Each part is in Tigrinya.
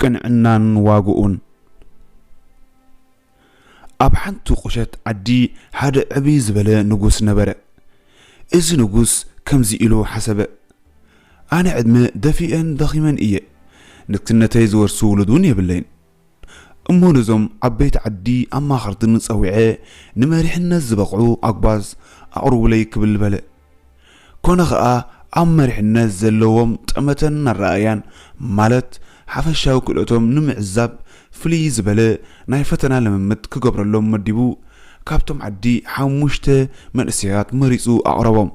ቅንዕናን ዋግኡን። ኣብ ሓንቲ ቁሸት ዓዲ ሓደ ዕብይ ዝበለ ንጉስ ነበረ። እዚ ንጉስ ከምዚ ኢሉ ሓሰበ፣ ኣነ ዕድመ ደፊአን ደኺመን እየ፣ ንግስነተይ ዝወርሱ ውሉድ እውን የብለይን። እሞ ነዞም ዓበይቲ ዓዲ ኣማኸርትን ጸዊዐ፣ ንመሪሕነት ዝበቕዑ ኣጉባዝ ኣቕርቡለይ ክብል በለ። ኮነ ኸኣ ኣብ መሪሕነት ዘለዎም ጠመተን ኣረኣእያን፣ ማለት ሓፈሻዊ ክእለቶም ንምዕዛብ ፍልይ ዝበለ ናይ ፈተና ልምምድ ክገብረሎም መዲቡ፣ ካብቶም ዓዲ ሓሙሽተ መንእሰያት መሪጹ ኣቕረቦም።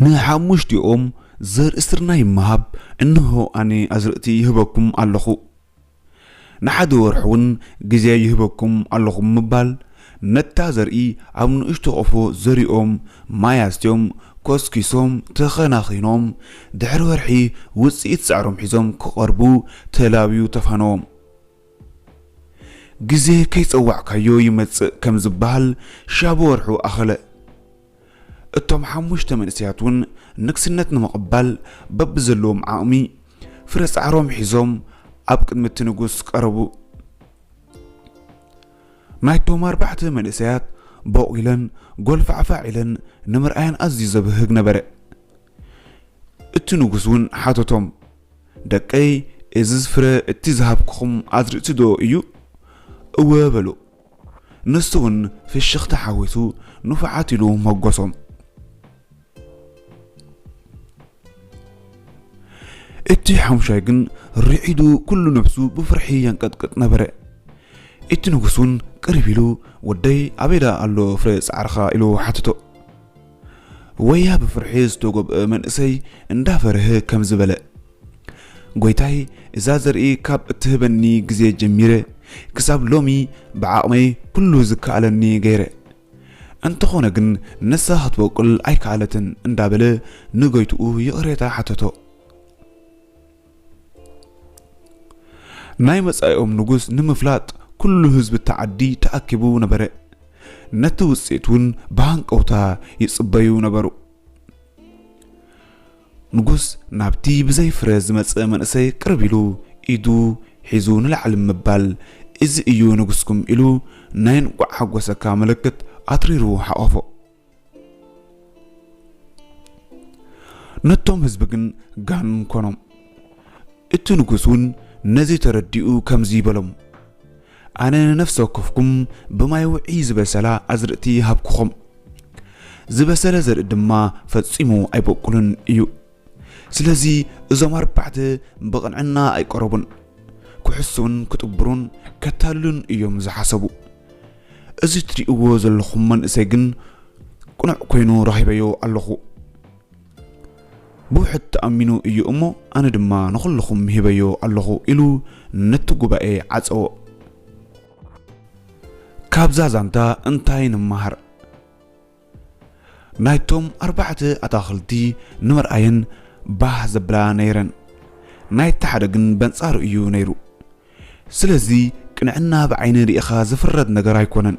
ንሓሙሽቲኦም ዘርኢ ስርናይ ይመሃብ፣ እንሆ ኣነ ኣዝርእቲ ይህበኩም ኣለኹ። ንሓደ ወርሒ እውን ግዜ ይህበኩም ኣለኹ ምባል፣ ነታ ዘርኢ ኣብ ንእሽቶ ቆፎ ዘሪኦም፣ ማይ ኣስትዮም፣ ኮስኪሶም፣ ተኸናኺኖም፣ ድሕሪ ወርሒ ውጽኢት ጻዕሮም ሒዞም ክቐርቡ ተላብዩ ተፋነዎም። ግዜ ከይጸዋዕካዮ ይመጽእ ከም ዝበሃል፣ ሻብ ወርሑ ኣኸለ። እቶም ሓሙሽተ መንእሰያት እውን ንግስነት ንምቕባል በብዘለዎም ዓቕሚ ፍረ ጻዕሮም ሒዞም ኣብ ቅድሚ እቲ ንጉስ ቀረቡ። ናይቶም ኣርባዕተ መንእሰያት ቦቕ ኢለን ጎልፋዕፋዕ ኢለን ንምርኣየን ኣዝዩ ዘብህግ ነበረ። እቲ ንጉስ እውን ሓተቶም፣ "ደቀይ፣ እዚ ፍረ እቲ ዝሃብኩኹም ኣዝርእቲ ዶ እዩ?" "እወ" በሉ። ንሱ እውን ፍሽኽታ ሓዊሱ ንፉዓት ኢሉ መጎሶም። እቲ ሓሙሻይ ግን ርዒዱ ኩሉ ነብሱ ብፍርሒ የንቀጥቅጥ ነበረ። እቲ ንጉስ እውን ቅርብ ኢሉ፣ "ወደይ፣ ኣበይ ደኣ ኣሎ ፍረ ጻዕርኻ?" ኢሉ ሓተቶ። ወያ ብፍርሒ ዝተጎብአ መንእሰይ እንዳፈርሀ ከምዚ በለ፣ "ጎይታይ፣ እዛ ዘርኢ ካብ እትህበኒ ግዜ ጀሚረ ክሳብ ሎሚ ብዓቕመይ ኩሉ ዝከኣለኒ ገይረ። እንተኾነ ግን ንሳ ክትበቁል ኣይከኣለትን" እንዳበለ ንጎይትኡ ይቕሬታ ሓተቶ። ናይ መጻኢኦም ንጉስ ንምፍላጥ ኩሉ ህዝቢ እቲ ዓዲ ተኣኪቡ ነበረ። ነቲ ውጽኢት እውን ብሃንቀውታ ይጽበዩ ነበሩ። ንጉስ ናብቲ ብዘይ ፍረ ዝመጸ መንእሰይ ቅርብ ኢሉ ኢዱ ሒዙ ንላዕሊ ምባል፣ "እዚ እዩ ንጉስኩም" ኢሉ ናይ እንቋዕ ሓጎሰካ ምልክት ኣትሪሩ ሓቖፎ። ነቶም ህዝቢ ግን ጋን ኮኖም። እቲ ንጉስ እውን ነዚ ተረዲኡ ከምዚ በሎም፣ "ኣነ ንነፍሲ ወከፍኩም ብማይ ውዑይ ዝበሰላ ኣዝርእቲ ሃብኩኹም። ዝበሰለ ዘርኢ ድማ ፈጺሙ ኣይበቁልን እዩ። ስለዚ እዞም ኣርባዕተ ብቕንዕና ኣይቀረቡን። ክሕሱን ክጥብሩን ከታልሉን እዮም ዝሓሰቡ። እዚ ትሪእዎ ዘለኹም መንእሰይ ግን ቅኑዕ ኮይኑ ረኺበዮ ኣለኹ። ብውሕድ ተኣሚኑ እዩ እሞ ኣነ ድማ ንኹልኹም ሂበዮ ኣለኹ" ኢሉ ነቲ ጉባኤ ዓጸዎ። ካብዛ ዛንታ እንታይ ንመሃር? ናይቶም ኣርባዕተ ኣታኽልቲ ንምርኣየን ባህ ዘብላ ነይረን። ናይቲ ሓደ ግን በንጻሩ እዩ ነይሩ። ስለዚ ቅንዕና ብዓይኒ ርኢኻ ዝፍረድ ነገር ኣይኮነን።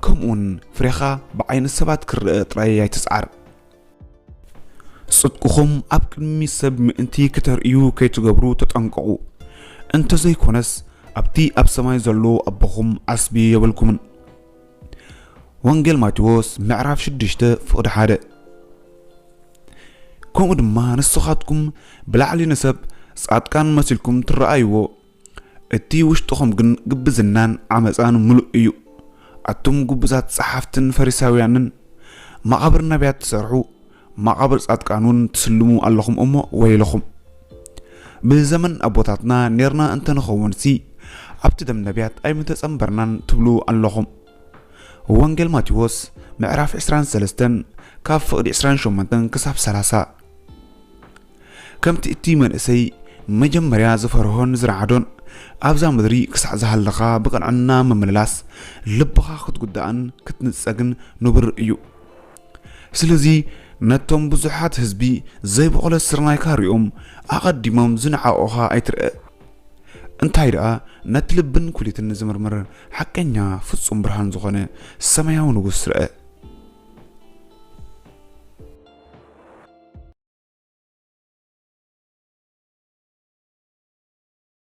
ከምኡውን ፍሬኻ ብዓይኒ ሰባት ክረአ ጥራይ ኣይትጽዓር። ጽድቅኹም ኣብ ቅድሚ ሰብ ምእንቲ ክተርእዩ ከይትገብሩ ተጠንቀቑ። እንተዘይኮነስ ኣብቲ ኣብ ሰማይ ዘሎ ኣቦኹም ዓስቢ የብልኩምን። ወንጌል ማቴዎስ ምዕራፍ ሽዱሽተ ፍቕዲ ሓደ። ከምኡ ድማ ንስኻትኩም ብላዕሊ ንሰብ ጻድቃን መሲልኩም ትረኣይዎ፣ እቲ ውሽጥኹም ግን ግብዝናን ዓመጻን ምሉእ እዩ። ኣቱም ግቡዛት ጸሓፍትን ፈሪሳውያንን፣ መቓብር ነቢያት ትሰርሑ፣ መቓብር ጻድቃን እውን ትስልሙ ኣለኹም እሞ ወይለኹም። ብዘመን ኣቦታትና ኔርና እንተንኸውንሲ፣ ኣብቲ ደም ነቢያት ኣይምተጸንበርናን ትብሉ ኣለኹም። ወንጌል ማቴዎስ ምዕራፍ ዕስራን ሰለስተን ካብ ፍቕዲ ዕስራን ሸሞንተን ክሳብ ሰላሳ። ከምቲ እቲ መንእሰይ መጀመርያ ዝፈርሆን ዝረዓዶን፣ ኣብዛ ምድሪ ክሳዕ ዝሃለኻ ብቕንዕና ምምልላስ፣ ልብኻ ክትጉዳእን ክትንጸግን ንቡር እዩ። ስለዚ ነቶም ብዙሓት ህዝቢ ዘይበቖለ ስርናይካ ሪኦም ኣቐዲሞም ዝነዓቑኻ ኣይትርአ። እንታይ ደኣ ነቲ ልብን ኩሊትን ዝምርምር ሓቀኛ ፍጹም ብርሃን ዝኾነ ሰማያዊ ንጉስ ርአ።